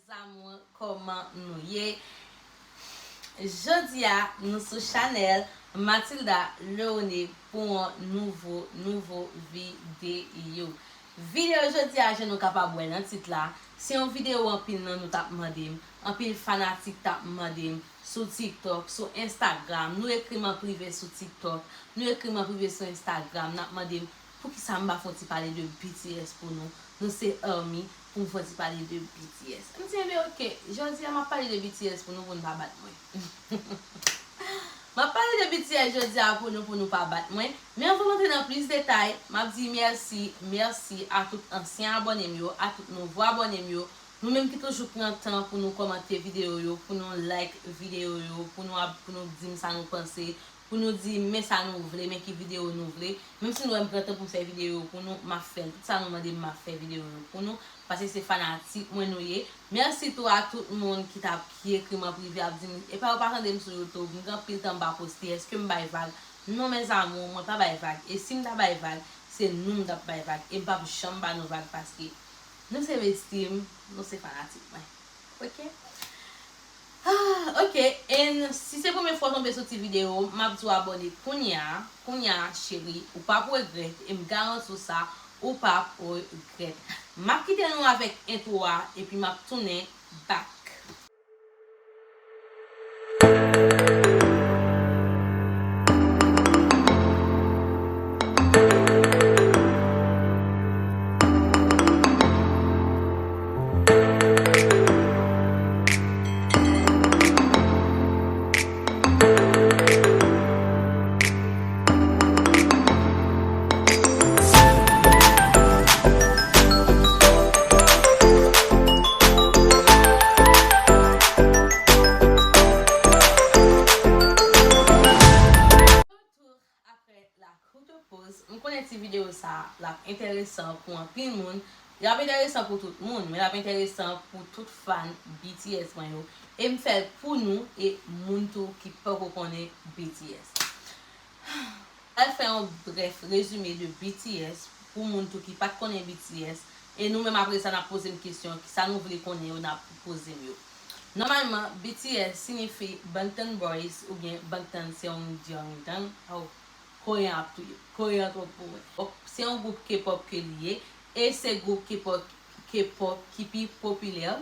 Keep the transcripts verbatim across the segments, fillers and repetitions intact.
Mes amours, kòman nou ye? Jodi a, nou sou chanèl Mathilda Leone pou yon nouvo, nouvo videyo. Videyo jodi a, jan nou kapab wè nan tit la, se yon videyo anpil nan nou t ap mande m, anpil fanatik t ap mande m sou TikTok, sou Instagram, nou ekri m an prive sou TikTok, nou ekri m an prive sou Instagram, n ap mande m poukisa m pa fè yon ti pale de B T S pou nou, nou se ARMY, pou m fè yon ti pale de B T S. M di, enben, oke, jodi a m ap pale de B T S pou nou, pou nou pa bat mwen. M ap pale de B T S jodi a pou nou, pou nou pa bat mwen. Men anvan m antre nan plis detay, m ap di mèsi, mèsi a tout ansyen abòne m yo, a tout nouvo abòne m yo. Nou menm ki toujou pran tan pou nou kòmante videyo yo, pou nou like videyo yo, pou nou, pou nou di m sa nou panse, pou nou di men sa nou vle, men ki videyo nou vle. Menm si nou wè m pran tan pou m fè videyo yo pou nou, m ap fè l. Tout sa nou mande m, m ap fè videyo yo pou nou. Paske se fanatik mwen nou ye. Mèsi tou a tout moun ki t ap, ki ekri m an prive, ap di m, epa ou pa tande m sou YouTube, m gen anpil tan m pa poste, èske m bay vag? Non, mes amours, mwen pa bay vag. E si m ta bay vag, se nou m t ap bay vag. E m p ap janm ba nou vag paske nou se besti m, nou se fanatik mwen. Oke? Ah, oke, and si se premye fwa w tonbe sou ti videyo, m ap di w abòne kounye a, kounye a, cheri, ou p ap regrèt, e m garanti w sa, ou p ap regrèt. M ap kite nou avèk entwo a, epi m ap tounen back. Apre la courte pause, m konnen ti videyo sa l ap enteresan pou anpil moun. L ap enteresan pou tout moun, men l ap enteresan pou tout fan B T S mwen yo. E m fè l pou nou e moun tou ki poko konnen B T S. M pral fè yon brèf rezime de B T S pou moun tou ki pa t konnen B T S. E nou menm apre sa, n ap poze m kesyon, kisa nou vle konnen yo, n ap poze m yo. Nòmalman, B T S siyifi Bangtan Boys oubyen Bangtan Seongjang. Oh, koreyen ap touye m. Koreyen an twòp pou mwen. Bon, se yon gwoup K-pop ke li ye. E se gwoup K-pop, K-pop ki pi popilè.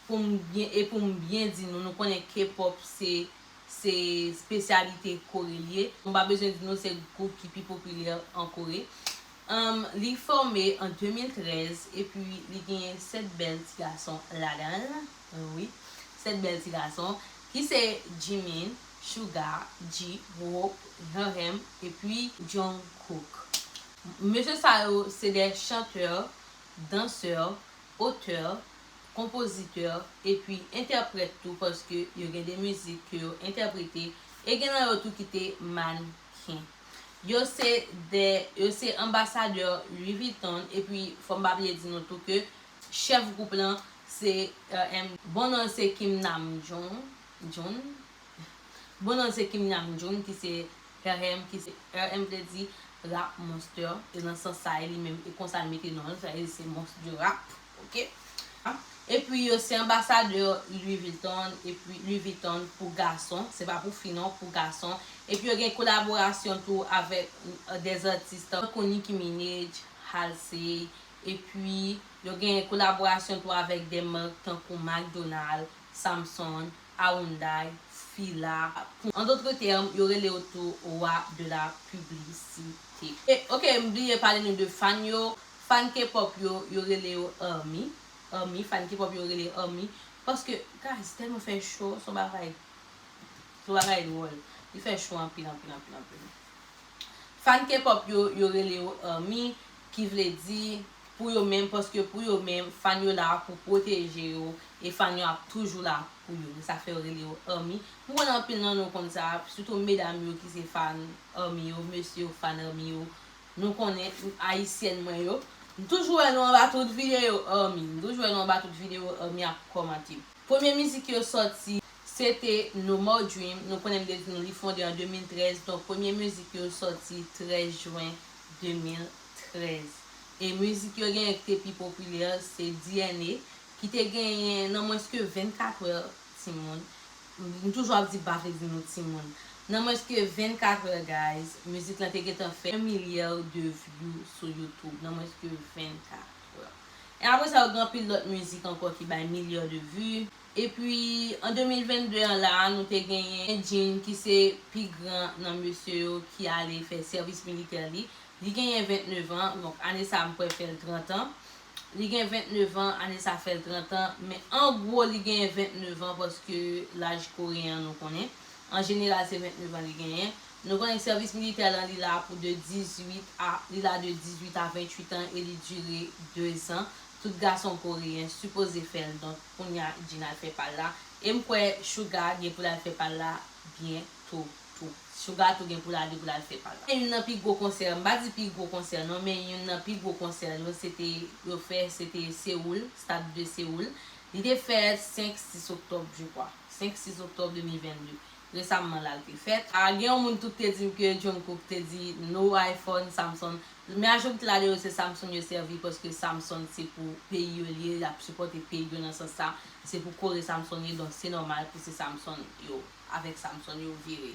Pou m byen, e pou m byen di nou, nou konnen K-pop se, se espesyalite Kore li ye. M pa bezwen di nou se gwoup ki pi popilè an Kore. Em, li fòme an de mil trèz epi li genyen sèt bèl ti gason ladan l. Wi, sèt bèl ti gason ki se Jimin, Suga, Jihyo, Haemin epi Jungkook. Mesye sa yo se de chantè, dansè, otè, konpozitè, epi entèprèt tou, paske yo gen de mizik ke yo entèprete, e gen nan yo tou ki te mannken. Yo se de, yo se anbasadè Louis Vuitton, epi fò m pa bliye di nou tou ke chèf gwoup lan se R M, bon non l se Kim Namjoon, Joon. Bon non l se Kim Namjoon, ki se R M, ki se R M vle di Rap Monster, e nan sans sa e li menm, e konsa l mete non l, sa vle di se mons de rap, oke? Epi yo se anbasadè Louis Vuitton, epi Louis Vuitton pou gason, se pa pou fi non, pou gason. Epi yo gen kolaborasyon tou avèk, euh, des artistes tankou Nicki Minaj, Halsey, epi yo gen kolaborasyon tou avèk de mak tankou McDonald, Samsung, Hyundai, Fila. Pou, en d'autres termes, yo rele yo tou roi de la publicité. E, oke, m bliye pale nou de fan yo. Fan K-pop yo, yo rele yo ARMY. ARMY, fan K-pop yo rele ARMY. Paske, guys, tèlman fè cho, se yon bagay, se yon bagay dwòl. Li fè cho anpil, anpil, anpil, anpil. Fan K-pop yo, yo rele yo ARMY, ki vle di pou yo menm, paske pou yo menm, fan yo la pou pwoteje yo, e fan yo ap toujou la pou yo. Sa fè yo rele yo ARMY. M konnen anpil nan nou konn sa, sitou medam yo ki se fan ARMY yo, mesye yo fan ARMY yo. Nou konnen, ayisyèn mwen yo, m toujou wè nou anba tout videyo ARMY. M toujou wè nou anba tout videyo ARMY ap kòmante. Premye mizik yo sòti, se te No More Dream. Nou konnen m te di nou li fonde an de mil trèz. Donk, premye mizik yo sòti trèz jen de mil trèz. E mizik yo genyen ki te pi popilè, se D N A, ki te genyen nan mwens ke vennkat è, timoun. M toujou ap di pa vle di nou timoun. Nan mwens ke vennkat è, guys, mizik lan te gentan fè un milliard de vues sou YouTube. Nan mwens ke vennkat è. E apre sa, yo gen anpil lòt mizik ankò ki bay milyon de vues. Epi, an de mil vennde an la, nou te genyen Jean ki se pi gran nan mesye yo ki ale fè sèvis militè li. Li genyen vennnev an, donk ane sa a m kwè fè l trant an. Li gen vennnev an, ane sa a fè l trant an, men an gwo li genyen vennnev an paske laj koreyen an nou konnen. An jeneral se vennnev an li genyen. Nou konnen sèvis militè lan li la pou de dizuit a, li la de dizuit a venntuit an e li dire dezan. Tout gason koreyen sipoze fè l, donk kounye a Jean al fè pa l la. E m kwè Suga gen pou l al fè pa l la byento tou. Suga tou gen pou l ale pou l al fè pa l la. Youn nan pi gwo konsè, m pa di pi gwo konsè non, men youn nan pi gwo konsè yo se te, yo fè, se te Seoul, Stade de Seoul. Li te fèt senk, sis oktòb, je crois. Senk, sis oktòb de mil vennde. Resamman la l te fèt. A, gen yon moun tou ki te di m ke Jungkook te di no iPhone, Samsung. Majorite la de yo se Samsung yo sèvi paske Samsung se pou peyi yo li ye, y ap sipòte peyi yo nan sans sa. Se pou Kore Samsung ye, donk se nòmal pou se Samsung yo, avèk Samsung yo vire.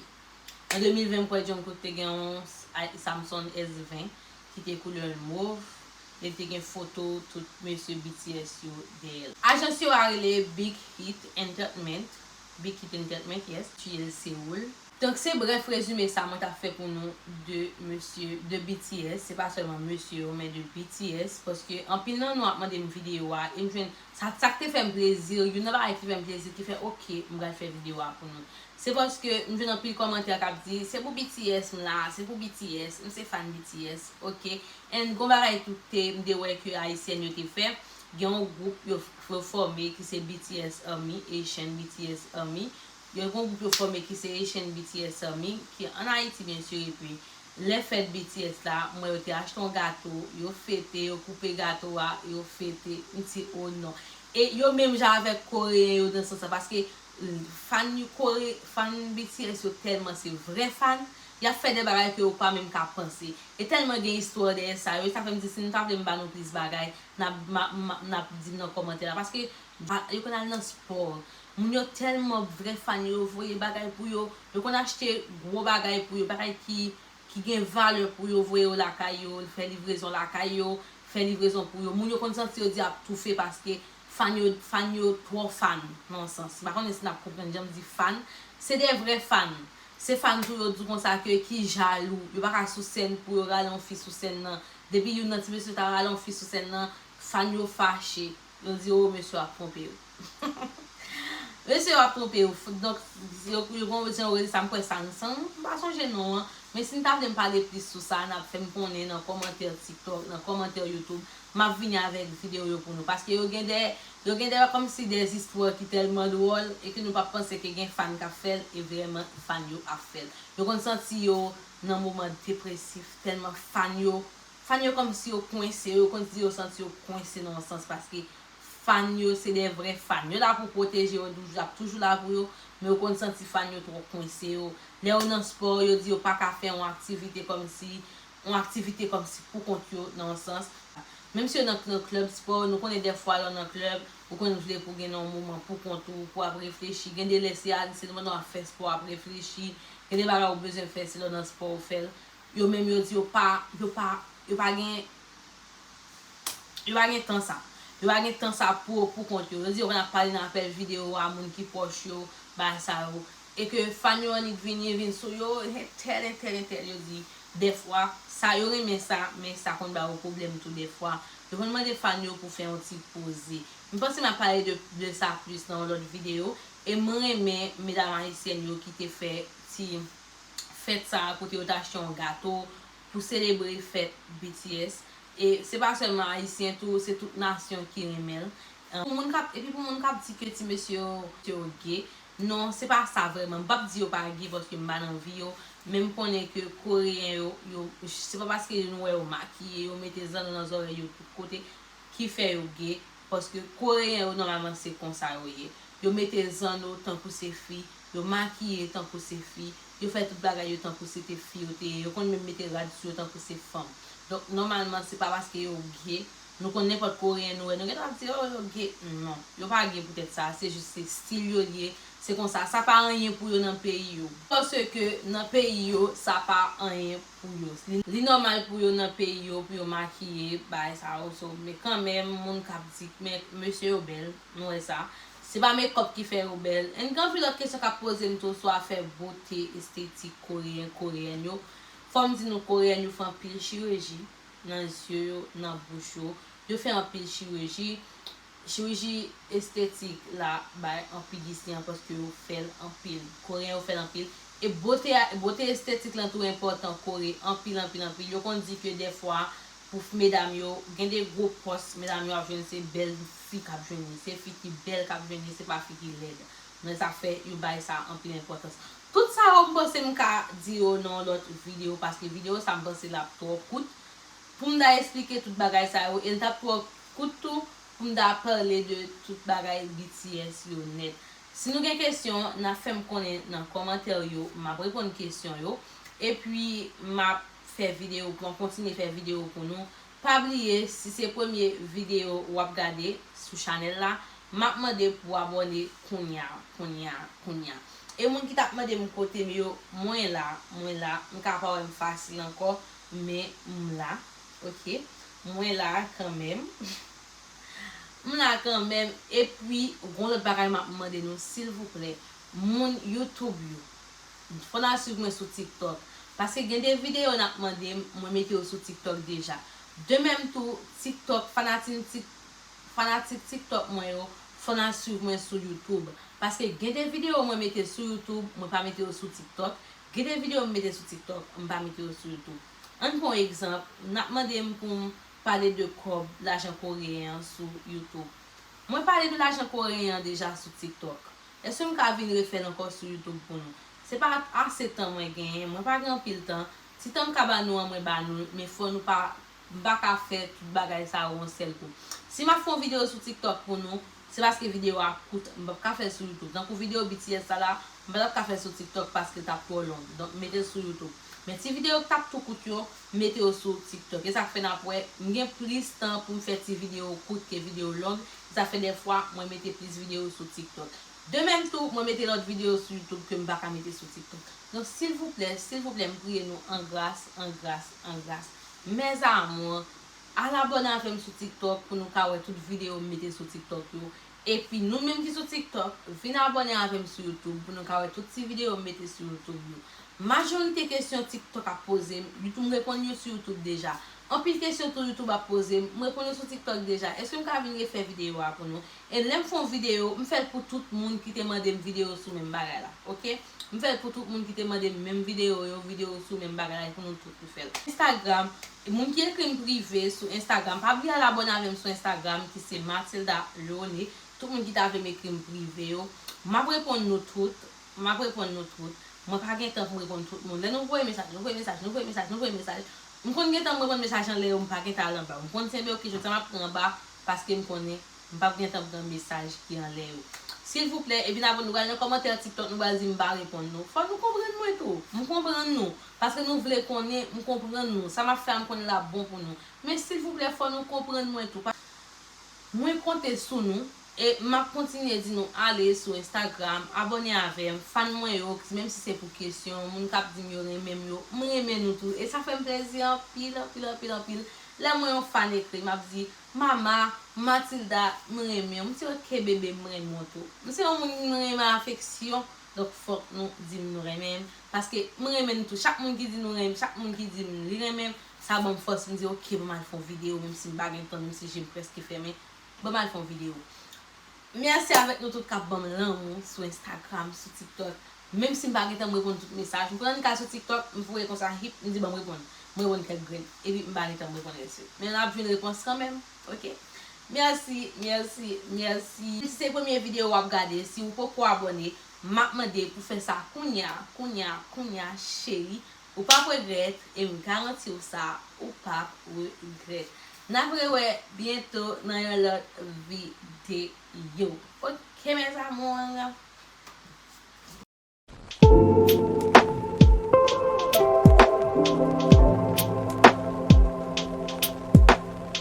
An de mil ven, m kwè Jungkook te gen yon s-, ay-, Samsung S ven ki te koulè mov, e te gen foto tout mesye B T S yo dèyè l. Ajans yo a rele Big Hit Entertainment, Big Hit Entertainment, yes, ki ye Seoul. Donk, se brèf rezime sa mwen t ap fè pou nou de mesye, de B T S, se pa sèlman mesye yo, men de B T S, paske anpil nan nou ap mande m videyo a, e m jwenn, sa, sa k te fè m plezi, youn nan bagay ki fè m plezi, ki fè, oke, m pral fè videyo a pou nou. Se paske m jwenn anpil kòmantè k ap di, se pou B T S m la, se pou B T S, m se fan B T S, oke. And gon bagay tou te, m te wè ke Ayisyèn yo te fè, gen yon gwoup yo, yo fòme ki se B T S Army, Asian B T S Army. Yo gon gwoup yo fòme ki se Asian B T S Army, ki ann Ayiti, byen si, epi lè fèt B T S la, m wè yo te achte yon gato, yo fete, yo koupe gato a, yo fete, m di, o non. E yo menm jan avèk koreyen yo nan sans sa, paske, mm, fan yo kore-, fan B T S yo tèlman se vrè fan, y ap fè de bagay ke ou pa menm ka panse. E tèlman gen istwa dèyè sa yo, sa fè m di si nou ta vle m ba nou plis bagay, n ap, ma, ma, n ap di m nan kòmantè la, paske ba, yo konn al nan spò. Moun yo tèlman vrè fan yo, yo voye bagay pou yo, yo konn achte gwo bagay pou yo, bagay ki, ki gen valè pou yo, voye yo lakay yo, fè livrezon lakay yo, fè livrezon pou yo. Moun yo konn santi yo di ap toufe paske fan yo, fan yo twò fan, nan yon sans. M pa konnen si n ap konprann jan m di fan. Se de vrè fan. Se fan tou yo di konsa ke ki jalou. Yo pa ka sou sèn pou yo rale yon fi sou sèn nan. Depi youn nan ti mesye ta rale yon fi sou sèn nan, fan yo fache. Yo di, o, mesye w ap twonpe w. Mesye w ap twonpe w. Donk, yo, yo gon jan yo rele sa, m kwè Samsung, m pa sonje non an. Men si n ta vle m pale plis sou sa, n ap fè m konnen nan kòmantè TikTok, nan kòmantè YouTube. M ap vini avèk videyo yo pou nou. Paske yo gen de, yo gen de kòmsi de zistwa ki tèlman dwòl e ke nou p ap panse ke gen fan k ap fè l e vrèman fan yo ap fè l. Yo konn santi yo nan moman depresif, tèlman fan yo, fan yo kòmsi yo kwense, yo konn di yo santi yo kwense nan yon sans paske fan yo se de vrè fan. Yo la pou pwoteje yo, toujou, y ap toujou la pou yo, men yo konn santi fan yo twò kwense yo. Lè yo nan spò, yo di yo pa ka fè yon aktivite kòmsi, yon aktivite kòmsi pou kont yo nan yon sans. Menm si yo nan, nan klèb spò, nou konnen dèfwa lè w nan klèb, ou konn vle pou gen yon moman pou kont ou, pou w ap reflechi. Gen de lè se a, se pandan w ap fè spò, w ap reflechi. Gen de bagay ou bezwen fè, se lè w nan spò ou fè l. Yo menm yo di yo pa, yo pa, yo pa gen, yo pa gen tan sa. Yo pa gen tan sa pou yo, pou kont yo. Yo di yo konn ap pale nan apèl videyo a moun ki pwòch yo, bagay sa yo. E ke fan yo annik vini, vin sou yo, entèl, entèl, entèl, yo di, dèfwa, sa yo renmen sa, men sa konn ba yo pwoblèm tou dèfwa. Yo konn mande fan yo pou fè yon ti poze. M panse m ap pale de, de sa plis nan yon lòt videyo. E mwen renmen medam ayisyèn yo ki te fè ti fèt sa a kote yo te achte yon gato pou selebre fèt B T S. E se pa sèlman ayisyen tou, se tout nasyon ki renmen l. Pou moun k ap, epi pou moun k ap di ke ti mesye yo, yo gay, non, se pa sa vrèman. M p ap di yo pa gay paske m pa nan vi yo, men m konnen ke koreyen yo, yo, se pa paske nou wè yo makiye, yo mete zanno nan zòrèy yo tout kote, ki fè yo gay, paske koreyen yo nòmalman se konsa yo ye. Yo mete zanno tankou se fi, yo makiye tankou se fi, yo fè tout bagay yo tankou se te fi yo te ye, yo konn menm mete rad sou yo tankou se fanm. Donk, nòmalman, se pa paske yo gay Nou konn nenpòt koreyen nou wè, nou gentan ap di, "Oh, yo gay." Non, yo pa gay poutèt sa, se jis se stil yo l ye, se konsa, sa pa anyen pou yo nan peyi yo. Paske nan peyi yo, sa pa anyen pou yo. Li, li nòmal pou yo nan peyi yo, pou yo makiye, bagay sa yo. So, men kanmenm, moun k ap di, men mesye yo bèl, nou wè sa. Se pa makeup ki fè yo bèl. And gen anpil lòt kesyon k ap poze m tou sou afè bote estetik koreyen, koreyèn yo. Fò m di nou, koreyèn yo fè anpil chiriji nan zye yo, nan bouch yo. Yo fè anpil chiriji. Chiriji estetik la bay anpil isi an paske yo fè l anpil. Koreyen yo fè l anpil. E bote a, bote estetik lan tou enpòtan Kore anpil, anpil, anpil. Yo konn di ke dèfwa, pou f-, medam yo, gen de gwo pòs, medam yo ap jwenn, se bèl fi k ap jwenn li. Se fi ki bèl k ap jwenn li, se pa fi ki lèd. Men sa fè yo bay sa anpil enpòtans. Tout sa yo, m panse m ka di yo nan yon lòt videyo, paske videyo sa m panse l ap twò kout. Pou m ta esplike tout bagay sa yo, e l t ap twò kout tou pou m ta pale de tout bagay B T S yo nèt. Si nou gen kesyon, n a fè m konnen nan kòmantè yo, m ap reponn kesyon yo. Epi, m ap fè videyo, m ap kontinye fè videyo pou nou. Pa bliye, si se premye videyo w ap gade sou chanèl la, m ap mande pou w abòne kounye a, kounye a, kounye a. E moun ki t ap mande m kote m yo, mwen la, mwen la, m ka pa wè m fasil ankò, men m la, oke? Mwen la kanmenm. M la kanmenm. Epi, gon lòt bagay m ap mande nou, silvouplè, moun YouTube yo, fò n al swiv mwen sou TikTok. Paske gen de videyo n ap mande m, mwen mete yo sou TikTok deja. De menm tou, TikTok, fanatin Tik-, fanatik TikTok mwen yo, fò n al swiv mwen sou YouTube. Paske gen de videyo mwen mete sou YouTube, mwen pa mete yo sou TikTok. Gen de videyo m mete sou TikTok, m pa mete yo sou YouTube. Ann pran yon egzanp, n ap mande m pou m pale de kòb, lajan koreyen an sou YouTube. Mwen pale de lajan koreyen an deja sou TikTok. Èske m ka vin refè l ankò sou YouTube pou nou? Se pa ase tan mwen genyen, mwen pa gen anpil tan. Ti tan m ka ba nou an, mwen ba nou l, men fò nou pa, m pa ka fè tout bagay sa yo yon sèl kou. Si m ap fè yon videyo sou TikTok pou nou, se paske videyo a kout, m p ap ka fè l sou YouTube. Tankou videyo B T S sa la, m pa t ap ka fè l sou TikTok paske l t ap twò long. Donk, m mete l sou YouTube. Men ti videyo k t ap tou kout yo, m mete yo sou TikTok. E sa k fè n ap wè, m gen plis tan pou m fè ti videyo kout ke videyo long. E sa fè dèfwa, mwen mete plis videyo sou TikTok. De menm tou, mwen mete lòt videyo sou YouTube ke m pa ka mete sou TikTok. Donk, silvouplè, silvouplè, m priye nou an gras, an gras, an gras. Mes amours, al abòne avè m sou TikTok pou nou ka wè tout videyo m mete sou TikTok yo. Epi nou menm ki sou TikTok, vin abòne avè m sou YouTube pou nou ka wè tout ti videyo m mete sou YouTube yo. Majorite kesyon TikTok ap poze m, YouTube, m reponn yo sou YouTube deja. Anpil kesyon tou YouTube ap poze m, m reponn yo sou TikTok deja. Èske m ka vin refè videyo a pou nou? E lè m fè yon videyo, m fè l pou tout moun ki te mande m videyo sou menm bagay la, oke? M fè l pou tout moun ki te mande m menm videyo yo, videyo sou menm bagay la, e pou nou tout nou fè l. Instagram, moun ki ekri m prive sou Instagram, pa bliye al abòne avè m sou Instagram, ki se Mathilda Leone. Tout moun ki ta vle m ekri m prive yo, m ap reponn nou tout. M ap reponn nou tout. Mwen pa gen tan pou m reponn tout moun. Lè nou voye mesaj, nou voye mesaj, nou voye mesaj, nou voye mesaj. M konn gen tan m reponn mesaj anlè yo, m pa gen tan al anba. M konn se, men oke, jodi a m ap pran anba, paske m konnen m p ap gen tan pran mesaj ki anlè yo. Silvouplè, epi n ap, nou pral nan kòmantè TikTok, nou pral di m pa reponn nou. Fò nou konprann mwen tou. M konprann nou. Paske nou vle konnen, m konprann nou. Sa m ap fè a, m konnen l ap bon pou nou. Men silvouplè, fò nou konprann mwen tou. Pa-, mwen konte sou nou. E m ap kontinye di nou ale sou Instagram, abòne avè m, fan mwen yo, menm si se pou kesyon, moun k ap di m yo renmen m yo, m renmen nou tou. E sa fè m plezi anpil, anpil, anpil, anpil. Lè m wè yon fan ekri, m ap di, "Mama, Mathilda, m renmen w." M di, "Oke, bebe, m renmen w tou." M se yon moun ki renmen afeksyon, donk fòk nou di m nou renmen m. Paske m renmen nou tou. Chak moun ki di nou renmen, chak moun ki di m li renmen m, sa ban m fòs, m di, "Oke, ban m al fè yon videyo, menm si m pa gen tan, menm si je m prèske fèmen, ban m al fè yon videyo." Mèsi avèk nou tout k ap ban m lanmou sou Instagram, sou TikTok. Menm si m pa gen tan m reponn tout mesaj, m pran kal sou TikTok, m voye konsa, hip, m di, "Ban m reponn." M reponn kèk grenn, epi m pa gen tan m reponn rès yo. Men n ap jwenn repons kanmenm, oke? Mèsi, mèsi, mèsi. Si se premye videyo w ap gade, si w poko abòne, m ap mande pou fè sa kounye a, kounye a, kounye a, cheri. Ou p ap regrèt, e m garanti w sa, ou p ap regrèt. N ap rewè byento nan yon lòt videyo. Oke, mes amours.